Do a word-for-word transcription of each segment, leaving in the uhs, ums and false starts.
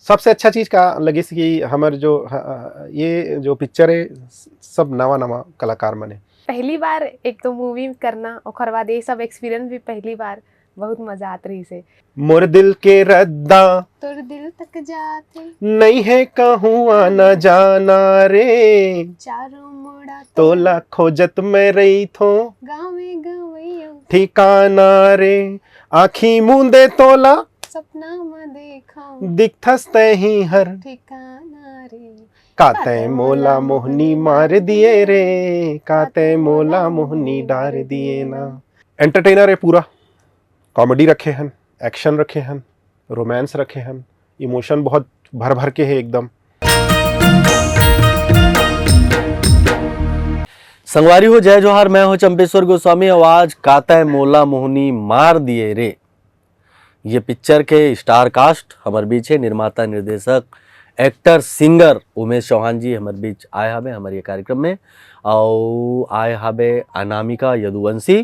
सबसे अच्छा चीज का लगिस कि हमर जो ह-, ये जो पिक्चर है, सब नवा नवा कलाकार मन है। पहली बार एक तो मूवी करना, ओकर बाद ये सब एक्सपीरियंस भी पहली बार, बहुत मजा आत रहिस हे। मोर दिल के रद्दा तोर दिल तक जाते नहीं है कहूँ आना जाना रे, चारों मुड़ा तोला खोजत मैं रही थो गावे गवैयो ठिकाना रे। आँखी मूंदे तोला सपना में देखा दिखथस तै ही हर ठिकाना रे। काते मोला मोहनी मार दिए रे, काते मोला मोहनी डार दिए ना। एंटरटेनर है पूरा, कॉमेडी रखे हन, एक्शन रखे हन, रोमांस रखे हन, इमोशन बहुत भर भर के है एकदम। संगवारी हो, जय जोहार। मैं हूं चंपेश्वर गोस्वामी। आवाज काते मोला मोहनी मार दिए रे। ये पिक्चर के स्टार कास्ट हमर बीच है, निर्माता, निर्देशक, एक्टर, सिंगर उमेश चौहान जी हमर बीच आए हवे हमर ये कार्यक्रम में। और आए हवे अनामिका यदुवंशी,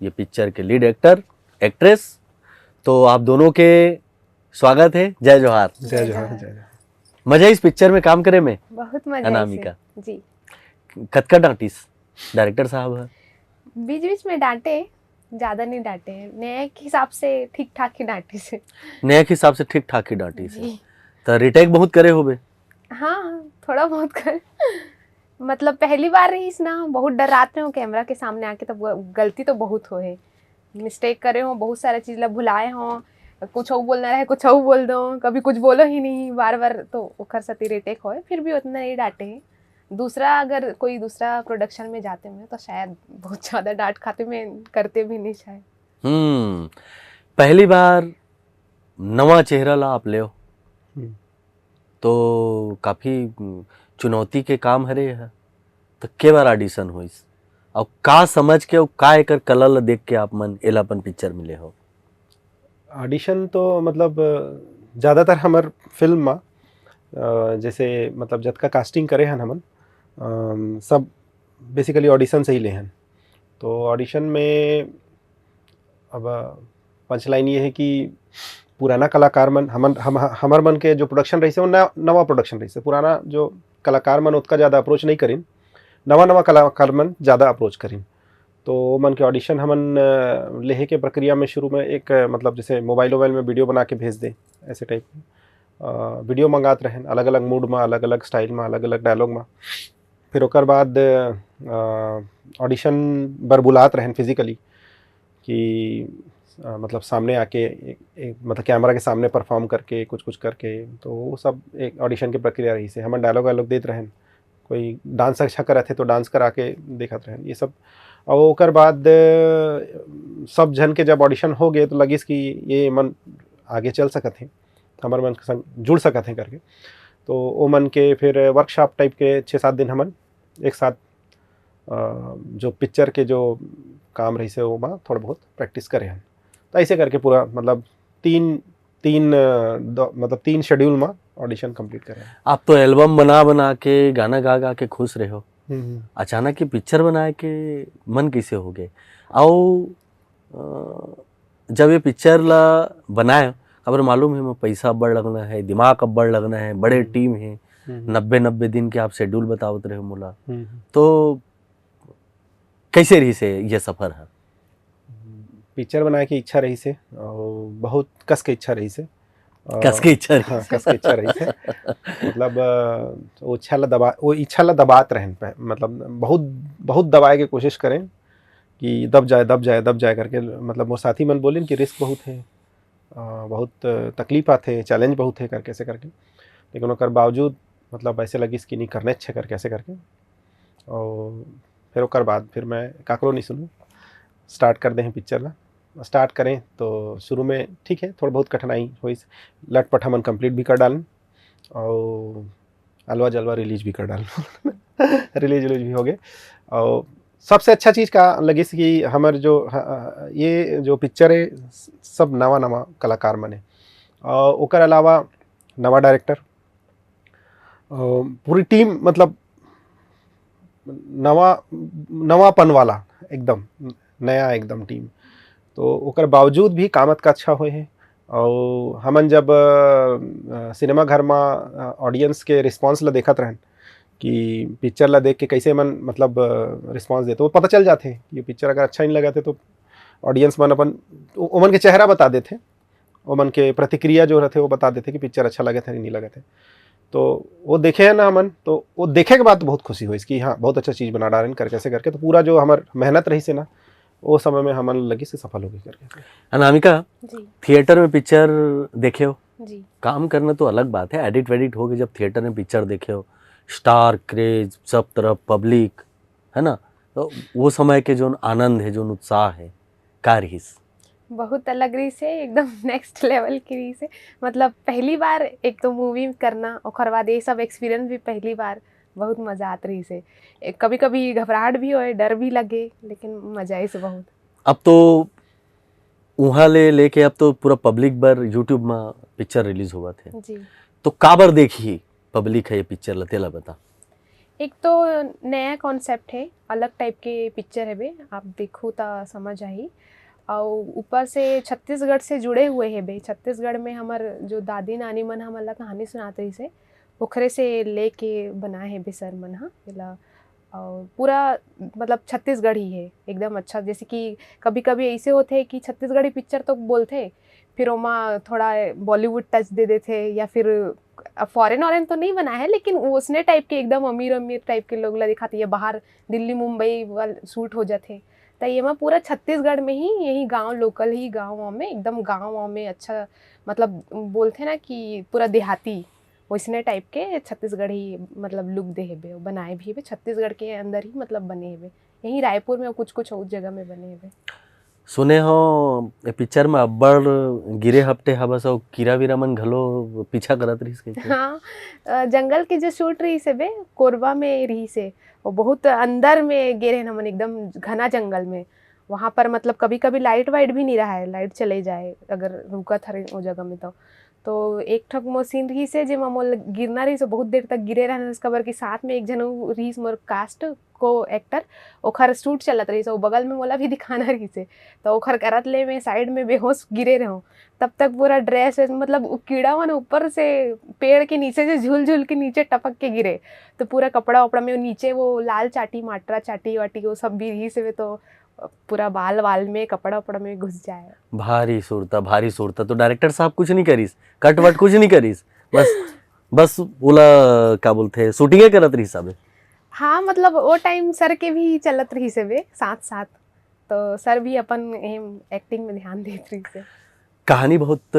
ये पिक्चर के लीड एक्टर, एक्ट्रेस। तो आप दोनों के स्वागत है। जय जोहार। जय जोहार, जय जोहार। मजा इस पिक्चर में काम करे में? बहुत मजा आइस अनामिका। हे। जी। कतका डांटिस डायरेक्टर साहब है? बीच बीच में डांटे, ज्यादा नहीं डांटे, न्याय के हिसाब से ठीक ठाक ही डांटिस हे। न्याय के हिसाब से ठीक ठाक ही डांटिस है। जी। तो रिटेक बहुत करे होबे? हाँ, थोड़ा बहुत कर मतलब पहली बार रहिस ना, बहुत डर्रात रहे हो कैमरा के सामने आके, तब वो गलती तो बहुत होहे। मिस्टेक करे हो, बहुत सारा चीज ला भुलाए हो, कुछ अउ बोलना रहे, कुछ अउ बोल दो, कभी कुछ बोलो ही नहीं, बार बार तो ओकर साथ रिटेक होए, फिर भी उतना नहीं डांटे। दूसरा, अगर कोई दूसरा प्रोडक्शन में जाते मैं तो शायद बहुत ज्यादा डांट खाते, मैं करते भी नहीं शायद। हम्म। पहली बार नवा चेहरा ला आप ले हो, हम्म। तो काफी हम्म, चुनौती के काम हरे है। तो के बार ऑडिशन होइस, और का समझ के और का एकर कला ला देख के आप मन एला अपन पिक्चर में ले हो? ऑडिशन तो मतलब ज़्यादातर हमर फिल्म में, अ, जैसे मतलब जतका कास्टिंग करे हन हमन, अम, सब बेसिकली ऑडिशन से ही ले हन। तो ऑडिशन में अब पंच लाइन ये है कि पुराना कलाकार मन, हमन हम हमर मन के जो प्रोडक्शन रहिसे वो नया, नवा प्रोडक्शन रहिसे। पुराना जो कलाकार मन ओतका ज़्यादा अप्रोच नहीं करिन, नवा नवा कलाकार मन ज़्यादा अप्रोच करिन। तो वो मन के ऑडिशन हमन अ, लेहे के प्रक्रिया में शुरू में एक अ, मतलब जैसे मोबाइल वोबाइल में वीडियो बना के भेज दे, ऐसे टाइप वीडियो मंगात रहन, अलग अलग मूड में, अलग अलग स्टाइल में, अलग अलग डायलॉग में। फिर ओकर बाद ऑडिशन बर बुलात रहन फिजिकली कि अ, मतलब सामने आके एक, एक, मतलब कैमरा के सामने परफॉर्म करके कुछ कुछ करके, तो वो सब एक ऑडिशन के प्रक्रिया रहिसे। हमन डायलॉग वायलॉग देत रहन, कोई डांस अच्छा करत हे तो डांस करा के देखत रहन, ये सब। और ओकर बाद अ, सब झन के जब ऑडिशन हो गए तो लगिस कि ये मन आगे चल सकत हे, हमर मन के संग जुड़ सकत हे करके। तो ओ मन के फिर वर्कशॉप टाइप के छः सात दिन हमन एक साथ अ, जो पिक्चर के जो काम रहिसे ओमा थोड़ा बहुत प्रैक्टिस करे हन। तो ऐसे करके पूरा मतलब तीन तीन अ, दो, मतलब तीन शेड्यूल में ऑडिशन कंप्लीट करे हन। आप तो एल्बम बना बना के, गाना गा गा के खुश रहे हो, हम्म, हम्म। अचानक ये पिक्चर बनाए के मन कैसे हो गए? आओ अ, जब ये पिक्चर ला बनाए, काबर मालूम है, मैं पैसा अब्बड़ लगना है, दिमाग अब्बड़ लगना है, बड़े हम्म। टीम है, हम्म, नब्बे नब्बे दिन के आप शेड्यूल बतावत रहे हो मोला, हम्म, हम्म। तो कैसे रहिसे ये सफर है? पिक्चर बनाए के इच्छा रहिसे और बहुत कस के इच्छा रहिसे। और कस के इच्छा रहिसे। हाँ, कस के इच्छा रहिसे। मतलब अ, वो इच्छा ला दबा वो इच्छा ला दबात रहन पे, मतलब बहुत बहुत दबाए के कोशिश करें कि दब जाए, दब जाए, दब जाए करके। मतलब मोर साथी मन बोलिन कि रिस्क बहुत है, अ, बहुत तकलीफ आथे, चैलेंज बहुत है करके, ऐसे करके। लेकिन ओकर बावजूद मतलब ऐसे लगिस कि नहीं, करने अच्छे करके, ऐसे करके। और फिर ओकर बाद फिर मैं काकरो नहीं सुनूँ, स्टार्ट कर दे हैं पिक्चर ला। स्टार्ट करें तो शुरू में ठीक है, थोड़ा बहुत कठिनाई होइस, लटपट हमन कंप्लीट भी कर डालन और अलवा जलवा रिलीज भी कर डालन। रिलीज रिलीज भी हो गए। और सबसे अच्छा चीज़ का लगिस कि हमर जो ह-, ये जो पिक्चर है, सब नवा नवा कलाकार मन है। और ओकर अलावा नवा डायरेक्टर, अ, पूरी टीम मतलब नवा नवापन वाला, एकदम नया एकदम टीम। तो ओकर बावजूद भी काम अतका अच्छा होए है। अउ हमन जब अ, सिनेमा घर म ऑडियंस के रिस्पॉन्स ल देखत रहन कि पिक्चर ल देख के कैसे मन मतलब रिस्पॉन्स देते, वो पता चल जाथे कि पिक्चर अगर अच्छा नहीं लगथे तो ऑडियंस मन अपन ओमन के चेहरा बता देथे, ओमन के प्रतिक्रिया जो रहथे वो बता देथे कि पिक्चर अच्छा लगथे नहीं लगथे। तो वो देखे है ना हमन, तो वो देखे के बाद बहुत खुशी होइस कि हाँ, बहुत अच्छा चीज बना डारेन करके, ऐसे करके। तो पूरा जो हमर मेहनत रहिस हे ना, वो समय में हमन लगिस कि सफल होगे करके। अनामिका, जी। थिएटर में पिक्चर देखे हो? जी। काम करना तो अलग बात है, एडिट वेडिट हो के जब थिएटर में पिक्चर देखे हो, स्टार क्रेज, सब तरफ पब्लिक, है ना? तो वो समय के जोन आनंद है, जोन उत्साह है, का रहिस? बहुत अलग रहिस हे, एकदम नेक्स्ट लेवल के रहिस हे। मतलब पहली बार एक तो मूवी करना, ओकर बाद ये सब एक्सपीरियंस भी पहली बार, बहुत मजा आत रहिस हे। कभी कभी घबराहट भी होए, डर भी लगे, लेकिन मजा आइस बहुत। अब तो वहाँ ले लेके अब तो पूरा पब्लिक बर यूट्यूब में पिक्चर रिलीज होवत है, जी। तो काबर देखही पब्लिक है ये पिक्चर ला, तेला बता। एक तो नया कॉन्सेप्ट है, अलग टाइप के पिक्चर है बे, आप देखो त समझ आही। और ऊपर से छत्तीसगढ़ से जुड़े हुए है बे, छत्तीसगढ़ में हमर जो दादी नानी मन हमन ला कहानी सुनात रहिस हे, ओखरे से लेके बनाए है बे सर मन ह एला। और पूरा मतलब छत्तीसगढ़ी है एकदम अच्छा। जैसे कि कभी कभी ऐसे होते है कि छत्तीसगढ़ी पिक्चर तो बोलते, फिर ओमा थोड़ा बॉलीवुड टच दे देते, या फिर अब फॉरेन वॉरेन तो नहीं बना है, लेकिन वो उसने टाइप के एकदम अमीर अमीर टाइप के लोग ला दिखाते, ये बाहर दिल्ली मुंबई वाल शूट हो जाते। तो ये में पूरा छत्तीसगढ़ में ही, यही गांव, लोकल ही गांव वांव में, एकदम गांव वांव में अच्छा, मतलब बोलते ना कि पूरा देहाती, वैसने टाइप के छत्तीसगढ़ी मतलब लुक दे हेबे, बनाए भी हेबे छत्तीसगढ़ के अंदर ही, मतलब बने हेबे। यही रायपुर में कुछ कुछ और जगह में बने हेबे। सुने हो ये पिक्चर में अब्बड़ गिरे हपटे हबस अउ कीरा वीरा मन घलो पीछा करत रहिस कहिके। हाँ, अ, जंगल के जो शूट रहिस हे बे, कोरबा में रहिस हे, वो बहुत अंदर में गे रहे हमन, एकदम घना जंगल में। वहाँ पर मतलब कभी कभी लाइट वाइट भी नहीं रहा है, लाइट चले जाए अगर रुकत हरे वो जगह में तो। तो एक ठक मो सीन रहिस हे जेमा मोल गिरना रहिस हे, बहुत देर तक गिरे रहना, इसका बर कि साथ में एक झन उ रहिस मोर कास्ट को एक्टर, ओखर शूट चलत रहिस, वो बगल में मोला भी दिखाना रहिस हे, तो ओखर करत ले मैं साइड में बेहोश गिरे रहूँ। तब तक पूरा ड्रेस वेस, मतलब उ कीड़ा मन ऊपर से पेड़ के नीचे से झूल झूल के नीचे टपक के गिरे, तो पूरा कपड़ा वपड़ा में नीचे वो लाल चाटी, माटरा चाटी वाटी, वो सब भी रहिस हे, तो पूरा बाल वाल में, कपड़ा वपड़ा में घुस जाए। भारी सुरता, भारी सुरता। तो डायरेक्टर साहब कुछ नहीं करिस, कट वट कुछ नहीं करिस, बस बस ओला का बोलते हैं, शूटिंगे करत रहिस हबे। हाँ, मतलब वो टाइम सर के भी चलत रहिस हे बे साथ साथ, तो सर भी अपन एक्टिंग में ध्यान देत रहिस हे। कहानी बहुत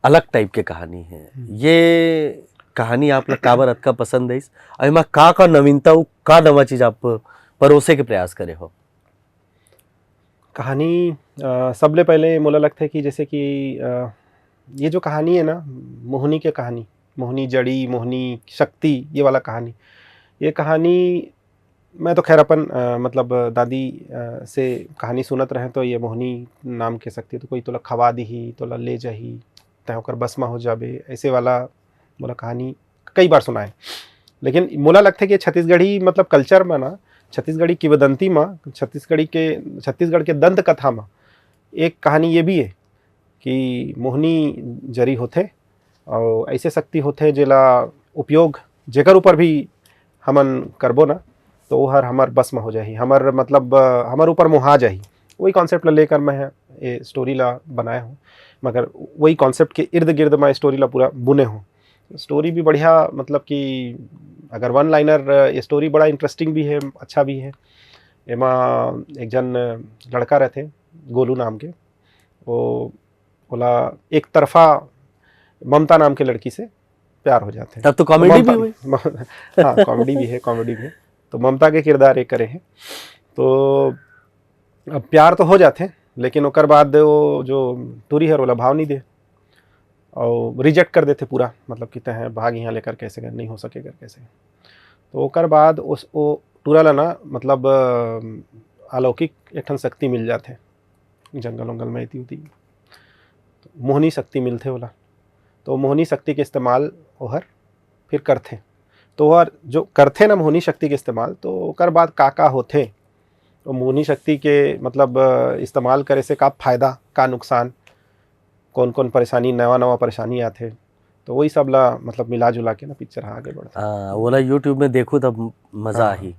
अलग टाइप के कहानी है। ये कहानी आप ला काबर अतका पसंद आइस, अउ एमा का का नवीनता, अउ का नवा चीज आप परोसे के प्रयास करे हो? कहानी अ, सबले पहले मोला लगथे कि जैसे कि अ, ये जो कहानी है ना, मोहनी के कहानी, मोहनी जड़ी, मोहनी शक्ति, ये वाला कहानी, ये कहानी मैं तो खैर अपन अ, मतलब दादी अ, से कहानी सुनत रहे, तो ये मोहनी नाम के शक्ति तो कोई तोला खवा दिही, तोला ले जाही, तै ओकर बस में हो जाबे, ऐसे वाला मोला कहानी कई बार सुनाए। लेकिन मोला लगथे कि छत्तीसगढ़ी मतलब कल्चर में ना, छत्तीसगढ़ी किंवदंती में, छत्तीसगढ़ी के, छत्तीसगढ़ के दंत कथा में एक कहानी ये भी है कि मोहनी जरी होथे और ऐसे शक्ति होथे जेला उपयोग जेकर ऊपर भी हमन करबो ना, तो वो हर हमर बस में हो जाही, हमर मतलब अ, हमर ऊपर मोहा जाही। वही कॉन्सेप्ट ला लेकर मैं ये स्टोरी ला बनाए हूँ, मगर वही कॉन्सेप्ट के इर्द गिर्द मैं स्टोरी ला पूरा बुने हूँ। स्टोरी भी बढ़िया, मतलब कि अगर वन लाइनर, ये स्टोरी बड़ा इंटरेस्टिंग भी है, अच्छा भी है। एमा एक जन लड़का रहथे गोलू नाम के, वो ओला एक तरफा ममता नाम के लड़की से प्यार हो जाथे। तब तो कॉमेडी भी ममता- हुई। म- हाँ, कॉमेडी भी है, कॉमेडी भी है। तो ममता के किरदार एक करे हैं। तो अब प्यार तो हो जाथे, लेकिन ओकर बाद वो जो टूरी हर ओला भाव नहीं दे और रिजेक्ट कर देथे पूरा, मतलब कि तैं भाग यहाँ लेकर कैसे कर, नहीं हो सके कर कैसे। तो ओकर बाद उस वो टूरा ला ना, मतलब अ, अलौकिक एक ठन शक्ति मिल जाथे जंगल उंगल में, इति उति मोहनी शक्ति मिलथे ओला। तो मोहनी शक्ति के इस्तेमाल ओहर फिर करथे। तो ओहर जो करथे ना मोहनी शक्ति के इस्तेमाल, तो ओकर बाद का का होथे, तो मोहनी शक्ति के मतलब अ, इस्तेमाल करे से का फायदा, का नुकसान, कौन कौन परेशानी, नवा नवा परेशानी आथे, तो वही सब ला मतलब मिला जुला के ना पिक्चर ह आगे बढ़थे। हाँ, ओला YouTube में देखू तब मजा हाँ। आही।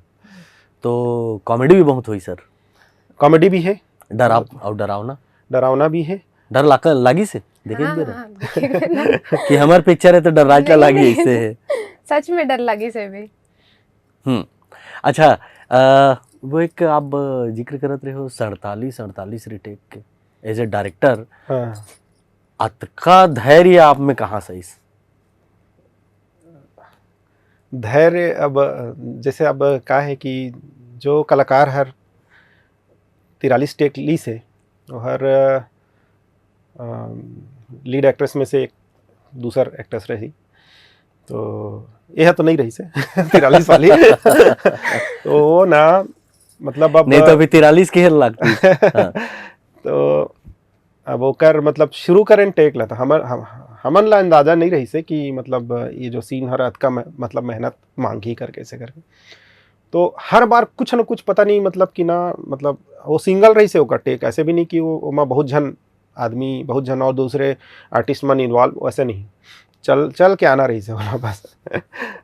तो कॉमेडी भी बहुत होई सर। कॉमेडी भी है, डराव और डरावना। डरावना भी है। डर लाग लागी से देखे हाँ, बेरा हाँ, देखे बेरा। कि हमार पिक्चर है तो डर राज नहीं, लागी नहीं। ऐसे है। सच में डर लगी से भी। हम्म। अच्छा, अ, वो एक आप जिक्र करत रहे हो सड़तालीस अड़तालीस रिटेक के, एज ए डायरेक्टर हाँ। अतका धैर्य आप में कहाँ से आइस? धैर्य अब जैसे अब का है कि जो कलाकार हर तिरालीस टेक ली से, वो हर लीड एक्ट्रेस में से एक दूसर एक्ट्रेस रही, तो यह तो नहीं रही से तिरालीस वाली। तो वो ना मतलब अब नहीं तो अभी तिरालीस के हेल लगती। हाँ। तो अब ओकर मतलब शुरू करें टेक ला, तो हमर हम, हमन ला अंदाजा नहीं रही से कि मतलब ये जो सीन हर अतका म- मतलब मेहनत मांगही करके ऐसे करके। तो हर बार कुछ न कुछ पता नहीं मतलब कि ना मतलब वो सिंगल रही से ओकर टेक, ऐसे भी नहीं कि वो ओमा बहुत झन आदमी, बहुत झन और दूसरे आर्टिस्ट मन इन्वॉल्व, वैसे नहीं। चल चल के आना रही से वाला बस।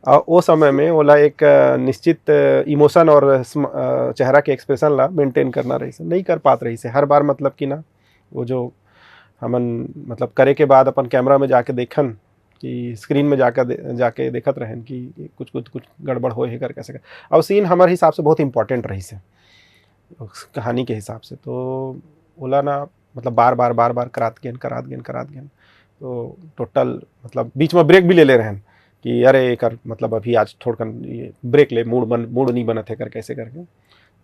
और वो समय में ओला एक अ, निश्चित इमोशन और स्म- अ, चेहरा के एक्सप्रेशन ला मेंटेन करना रही से, नहीं कर पात रही से हर बार मतलब कि ना वो जो हमन मतलब करे के बाद अपन कैमरा में जाके देखन कि स्क्रीन में जाकर दे, जाके देखत रहन कि कुछ कुछ कुछ गड़बड़ होए हे कर कैसे कर। और सीन हमारे हिसाब से बहुत इंपॉर्टेंट रही से उस कहानी के हिसाब से, तो ओला ना मतलब बार बार बार बार करात गेन करात गेन करात गेन। तो टोटल मतलब बीच में ब्रेक भी ले ले रहन कि अरे कर मतलब अभी आज थोड़कन ये ब्रेक ले, मूड बन मूड नहीं बनत है कर कैसे करके।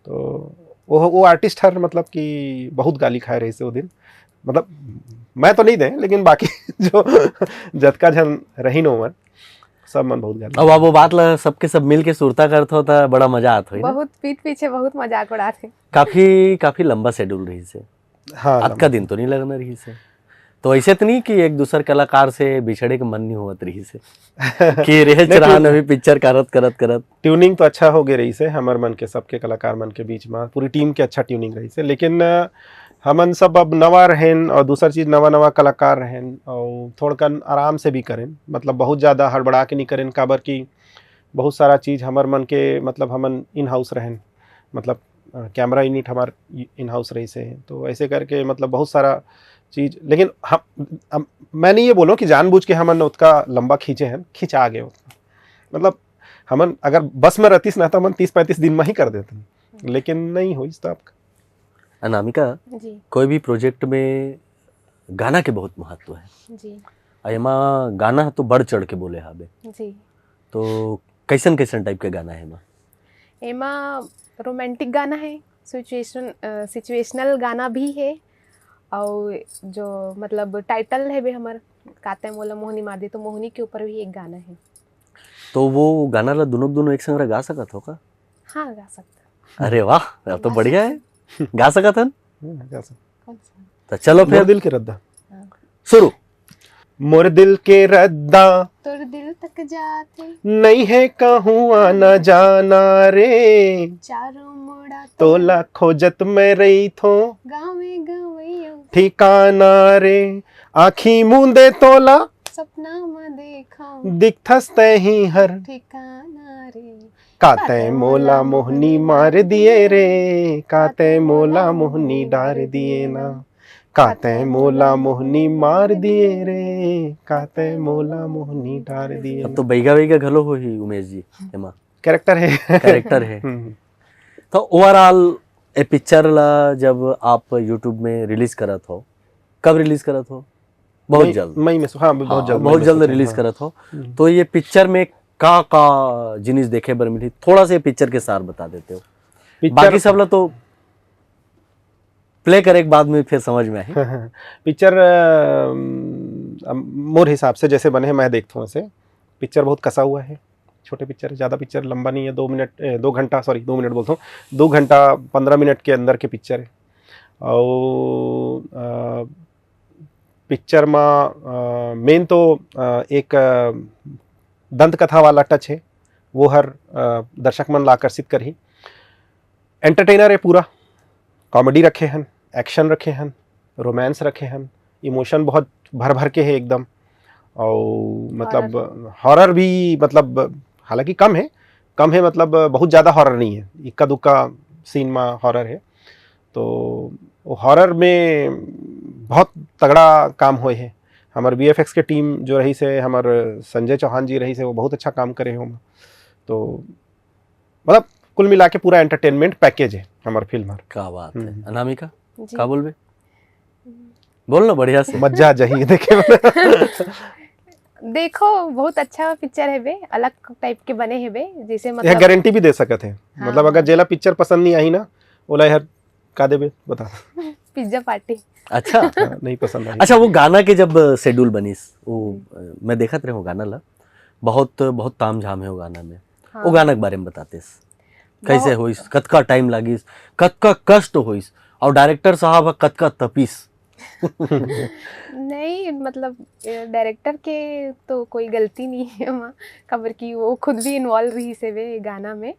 तो वो वो आर्टिस्ट हर मतलब कि बहुत गाली खाए रही से वो दिन। मतलब मैं तो नहीं दे, लेकिन बाकी जो जतका झन रही नो मन, सब मन बहुत गाली। अब आप वो बात ला सबके सब मिल के सुरता करत हो तो बड़ा मजा आत होई ना। बहुत पीठ पीछे बहुत मजाक उड़ाते। काफी काफी लंबा शेड्यूल रही से। हाँ अतका दिन तो नहीं लगना रही से। तो ऐसे तो नहीं कि एक दूसर कलाकार से बिछड़े के मन नहीं होत रही से कि रेच रहा अभी पिक्चर करत करत करत। ट्यूनिंग तो अच्छा हो गए रही से हमर मन के, सबके कलाकार मन के बीच में पूरी टीम के अच्छा ट्यूनिंग रही से। लेकिन अ, हमन सब अब नवा रहेन और दूसर चीज नवा नवा कलाकार रहेन और थोड़कन आराम से भी करेन, मतलब बहुत ज्यादा हड़बड़ा के नहीं करेन, काबर कि बहुत सारा चीज हमर मन के मतलब हमन इन हाउस रहेन, मतलब कैमरा यूनिट हमार इन हाउस रही से, तो ऐसे करके मतलब बहुत सारा चीज। लेकिन हम, हम मैं नहीं ये बोलूँ कि जानबूझ के हमन उतका लंबा खींचे हैं, खिंचा गए उतना। मतलब हमन अगर बस में रहतीस ना तो हमन तीस पैंतीस दिन में ही कर देते, लेकिन नहीं होइस तो आपका। अनामिका, जी। कोई भी प्रोजेक्ट में गाना के बहुत महत्व है। जी। आ एमा गाना तो बढ़ चढ़ के बोले हाबे। जी। तो कैसन कैसन टाइप के गाना है एमा? एमा रोमांटिक गाना है, सिचुएशन सिचुएशनल गाना भी है, और जो मतलब टाइटल है बे हमर काते मोला मोहनी मार दी, तो मोहनी के ऊपर भी एक गाना है। तो वो गाना ला दोनों दोनों एक संग गा सकत हो का? हाँ, गा सकता। अरे वाह, अब तो बढ़िया है, गा सकत हन। हम्म, गा सकत। कौन सा? तो चलो मोर फिर। दिल के रद्दा। हाँ। शुरू। मोर दिल के रद्दा तोर दिल तक जाते नहीं है कहूँ आना जाना रे, चारों मुड़ा तोला खोजत मैं रही थो गावे गावे ठिकाना रे। आँखी मूंदे तोला सपना में देखा दिखथस तैही हर, ठिकाना रे। काते मोला मोहनी मार दिए रे, काते मोला मोहनी डार दिए ना, काते मोला मोहनी मार दिए रे, काते मोला मोहनी डार दिए। अब तो बैगा बैगा घलो होही उमेश जी, एमा कैरेक्टर है। कैरेक्टर है। हम्म। तो ओवरऑल ए पिक्चर ला जब आप यूट्यूब में रिलीज करत हो, कब रिलीज करत हो? बहुत मई- जल्द। मई में से, हाँ, बहुत हाँ, जल्द, बहुत मई जल्द में से, रिलीज हाँ। करत हो। हम्म। तो ये पिक्चर में का का जिनिस देखे बर मिली, थोड़ा सा ये पिक्चर के सार बता देते हो। पिक्चर बाकी सब ला तो प्ले करे के बाद में फिर समझ में आही। पिक्चर अ, अब मोर हिसाब से जैसे बने हैं, मैं देखता हूँ ऐसे। पिक्चर बहुत कसा हुआ है, छोटे पिक्चर, ज़्यादा पिक्चर लंबा नहीं है, दो मिनट ए, दो घंटा, सॉरी, दो मिनट बोलता हूँ, दो घंटा पंद्रह मिनट के अंदर के पिक्चर है। और अ, पिक्चर में मेन तो अ, एक अ, दंत कथा वाला टच है, वो हर अ, दर्शक मन ला आकर्षित करही। एंटरटेनर है पूरा, कॉमेडी रखे हन, एक्शन रखे हन, रोमांस रखे हन, इमोशन बहुत भर भर के है एकदम। और मतलब हॉरर भी, मतलब हालांकि कम है, कम है, मतलब बहुत ज़्यादा हॉरर नहीं है, इक्का दुक्का सीन में हॉरर है। तो वो हॉरर में बहुत तगड़ा काम होए है। हमार वीएफएक्स के टीम जो रहिस हे, हमार संजय चौहान जी रहिस हे, वो बहुत अच्छा काम करे हे ओमा। तो मतलब कुल मिला के पूरा एंटरटेनमेंट पैकेज है हमार फिल्म हर। का बात है। हम्म। अनामिका, जी। का बोलबे? बोल ना बढ़िया से। मजा आ जाही देखे में। देखो, बहुत अच्छा पिक्चर हेबे, अलग टाइप के बने हेबे, जैसे यह मतलब गारंटी भी दे सकत है, मतलब हाँ। अगर जेला पिक्चर पसंद नहीं आई ना, ओला यार का देबे बता। Pizza party. अच्छा, हाँ, नहीं पसंद आई। अच्छा, वो गाना के जब शेड्यूल बनिस, वो अ, मैं देखत रहे गाना ला, बहुत बहुत ताम झाम है वो गाना में। हाँ। वो गाना के बारे में बताते, कैसे बहुत- होइस, कतका टाइम लागिस, कतका कष्ट होइस, और डायरेक्टर साहब ह कतका तपिस। नहीं, मतलब डायरेक्टर के तो कोई गलती नहीं है वहाँ, काबर कि वो खुद भी इन्वॉल्व रहिस हेबे गाना में।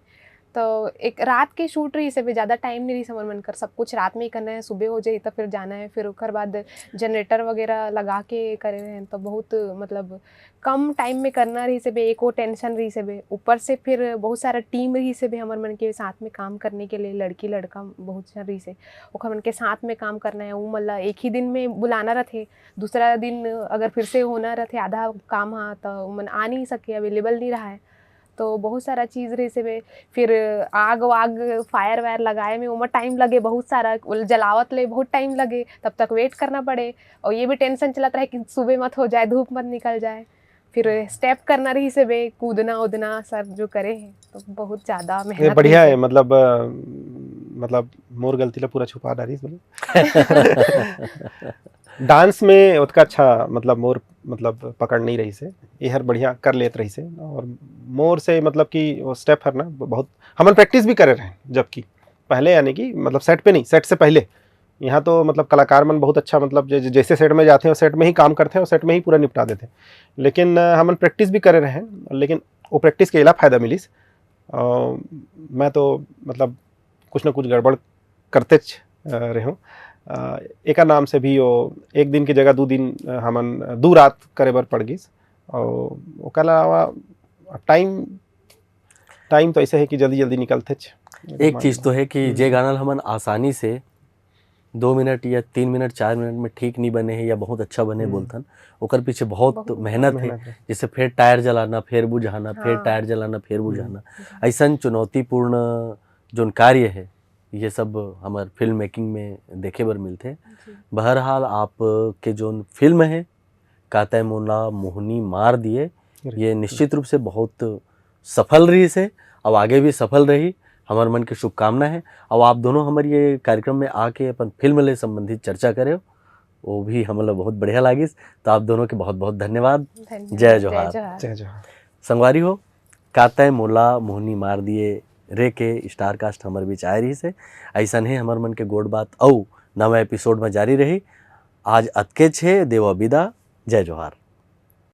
तो एक रात के शूट रहिस हेबे, ज़्यादा टाइम नहीं रहिस हमर मन कर, सब कुछ रात में ही करना है, सुबह हो जाए तो फिर जाना है, फिर ओकर बाद जनरेटर वगैरह लगा के करे रहे हैं, तो बहुत मतलब कम टाइम में करना रहिस हेबे, एक वो टेंशन रहिस हेबे, ऊपर से फिर बहुत सारा टीम रहिस हेबे हमर मन के साथ में काम करने के लिए, लड़की लड़का बहुत झन रहिस हे, ओकर मन के साथ में काम करना है, उ मन ला एक ही दिन में बुलाना रहथे, दूसरा दिन अगर फिर से होना रहथे आधा काम हा, तो उमन आ नहीं सके, अवेलेबल नहीं रहा है। तो बहुत सारा चीज़ रहिस हेबे, फिर आग वाग, फायर वायर लगाए में ओमा टाइम लगे बहुत सारा, वो जलावत ले बहुत टाइम लगे, तब तक वेट करना पड़े। और ये भी टेंशन चलत रहे कि सुबह मत हो जाए, धूप मत निकल जाए। फिर स्टेप करना रहिस हेबे, कूदना उदना सब जो करे हैं, तो बहुत ज़्यादा ये मेहनत बढ़िया रहिस है, मतलब अ, मतलब मोर गलती ला पूरा छुपा डारिस बोले। डांस में ओतका अच्छा, मतलब मोर मतलब पकड़ नहीं रहिस हे, ये हर बढ़िया कर लेत रहिस हे। और मोर से मतलब कि वो स्टेप हर ना बहुत, हमन प्रैक्टिस भी करे रहे, जबकि पहले यानी कि मतलब सेट पे नहीं, सेट से पहले। यहाँ तो मतलब कलाकार मन बहुत अच्छा, मतलब जै-, जैसे सेट में जाते हैं, सेट में ही काम करते हैं और सेट में ही पूरा निपटा देते हैं। लेकिन अ, हमन प्रैक्टिस भी करे रहे, लेकिन वो प्रैक्टिस के इला फायदा मिलिस। अ, मैं तो मतलब कुछ ना कुछ गड़बड़ करतेच अ, रहे हूँ। अ, एकर नाम से भी वो एक दिन की जगह दू दिन, अ, हमन दू रात करे बर पड़ गिस। और ओकर अलावा टाइम, टाइम तो ऐसे है कि जल्दी जल्दी निकलतेच। एक चीज तो है कि जे गाना ल हमन आसानी से दो मिनट या तीन मिनट, चार मिनट में ठीक नहीं बने हैं या बहुत अच्छा बने हम्म। बोलथन, ओकर पीछे बहुत बहुत मेहनत है। मेहनत है। जैसे फिर टायर जलाना, फिर बुझाना, फिर हाँ। टायर जलाना, फिर हम्म। बुझाना, ऐसन चुनौतीपूर्ण जोन कार्य है, ये सब हमार फिल्म मेकिंग में देखे बर मिलते। जी। बहरहाल, आप के जोन फिल्म है कातय मोला मोहनी मार दिए, ये निश्चित रूप से बहुत सफल रहिस हे, और आगे भी सफल रही। हमर मन के शुभकामना है। और आप दोनों हमर ये कार्यक्रम में आके अपन फिल्म ले संबंधित चर्चा करे, वो भी हमला बहुत बढ़िया लागिस। तो आप दोनों के बहुत बहुत धन्यवाद। धन्यवाद। जय जोहार। जय जोहार। जय जोहार। संगवारी हो, कातय मोला मोहनी मार दिए रे के स्टार कास्ट हमर बीच आए रहिस हे। ऐसन हे हमर मन के गोठ बात अउ नवा एपिसोड में जारी रही। आज अतकेच हे, देवा बिदा, जय जोहार।